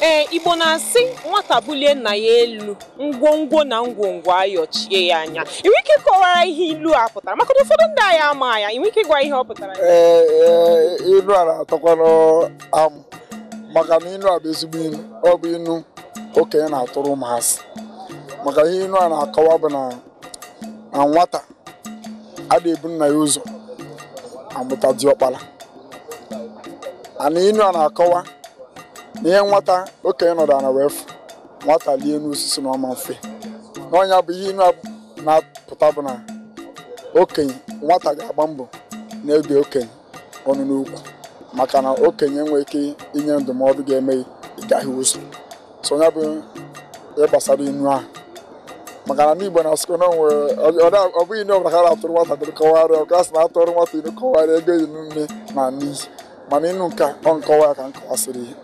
Ee, Igbo na-asị nwata bulie nna ya elu, ngwongwo na ngwongwo ayọchie ya anya. Ị nwere ike ịkọwara ihe ilu a pụtara, maka na ụfọdụ ndị anyị ama ya? Ị nwere ike ịgwa ihe ọ pụtara? Ee, ee, inu a na-atọkwanụ amụ, maka na inu a bụ ezigbo inu. Ọ bụ inu okenye na-atụrụ ụmụazị, maka ihe inu a na-akọwa bụ na nwata a na-ebu nna ya ụzọ amụta diọkpara. Ana inu a na-akọwa na ihe nwata okenye nọdụ ana wee fụ nwata lie n'osisi na ọma mfe n'ọnya bụ ihe inu a na-apụta, bụ na okenye nwata ga-agba mbọ na-ege okenye ọnụ n'okwu, maka na okenye enwe ike inye ndụmọdụ ga-eme ịgaghị ụzọ. So ya bụ ihe gbasara inu ahụ, maka na n'Igbo na-asịkwa na ọ bụghị inu ọbụla ka a na-atụrụ nwata dịrị kọwarịa ọ ka sị na atụrụ nwata inu kọwarịa ego inu nne na n'iyi, mana inu nke ọ nkọwa ya ka nkọwasịrị ihe.